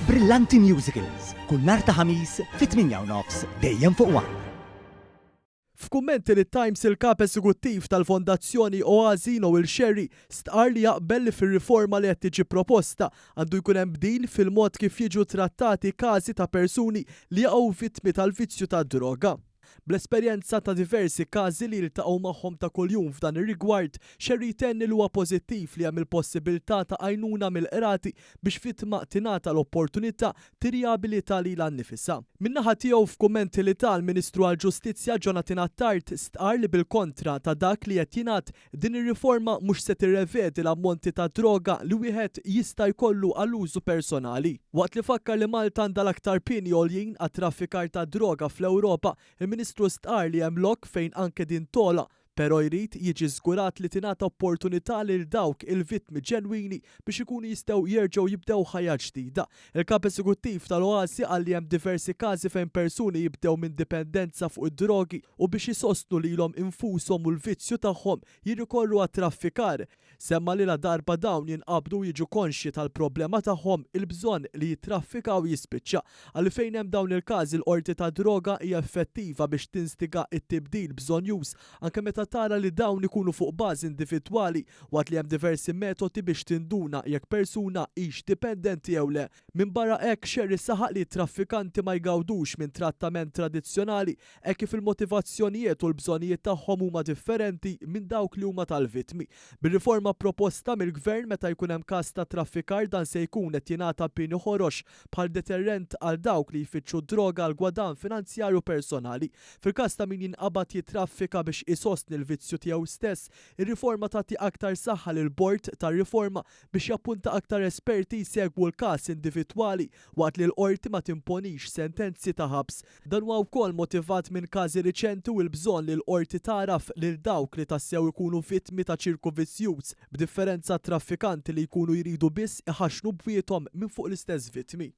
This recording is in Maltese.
Brillanti Musicals, kull nhar ta' Ħamis fit-8 u nofs dejjem fuq One. F'kummenti lit-Times il-Kap Eżekuttiv tal-Fondazzjoni Oasi Noel Scerri stqarr li jaqbel li fir-riforma li qed tiġi proposta għandu jkun hemm bdil fil-mod kif jiġu trattati każi ta' persuni li jaqgħu vittmi tal-vizzju tad-droga. Bl-esperjenza ta' diversi każi li jiltaqgħu magħhom ta' kuljum f'dan ir-rigward, Scerri jtenni li huwa pożittiv li hemm il-possibilità ta' għajnuna mill-qrati biex vittma tingħata l-opportunità tirriabilita lilha nnifisha. Min-naħa tiegħu f'kummenti li ta l-Ministru għall-Ġustizzja Jonathan Attard stqarr li bil-kontra ta' dak li qed jingħad, din ir-riforma mhux se tirrevedi l-ammonti ta' droga li wieħed jista' jkollu għall-użu personali. Waqt li fakkar li Malta għandha l-aktar pieni għoljin għat-traffikar tad-droga fl-Ewropa, il-Ministru stqarr li hemm lok fejn anke din togħla Però jrid jiġi żgurat li tingħata opportunità lil dawk il-vittmi ġenwini biex ikunu jistgħu jerġgħu jibdew ħajja ġdida. Il-Kap Eżekuttiv tal-Oasi qal li hemm diversi każi fejn persuni jibdew minn dipendenza fuq id-drogi u biex isostnu lilhom infushom u l-vizzju tagħhom jirrikorru għat-traffikar. Semma li ladarba dawn jinqabdu u jiġu konxji tal-problema tagħhom, il-bżonn li jittraffikaw jispiċċa. Qal li fejn hemm dawn il-każi l-Qorti tad-Droga hija effettiva biex tinstiga t-tibdil bżonnjuż anke meta tara li dawn ikunu fuq bażi individwali waqt li hemm diversi metodi biex tinduna jekk persuna hix dipendenti jew le. Minbarra hekk, Scerri saħaq li t-traffikanti ma jgawdux minn trattament tradizzjonali hekk kif il-motivazzjonijiet u l-bżonnijiet tagħhom huma differenti minn dawk li huma tal-vittmi. Bir-riforma proposta mill-Gvern meta jkun hemm każ ta' traffikar dan se jkun qed jingħata pieni ħorox bħal deterrent għal dawk li jfittxu d-droga għal gwadann finanzjarju personali. Fil-każ ta' min jinqabad jittraffika biex isostni l-vizzju tiegħu stess, ir-riforma tagħti aktar saħħa lill-Bord tar-Riforma biex jappunta aktar esperti jsegwu l-każ individwali waqt li l-Qorti ma timponix sentenzi ta' ħabs. Dan huwa wkoll motivat minn każi riċenti u l-bżonn li l-Qorti tagħraf lil dawk li tassew ikunu vittmi ta' ċirku vizzjuż, b'differenza għat-traffikanti li jkunu jridu biss iħaxxnu bwiethom minn fuq l-istess vittmi.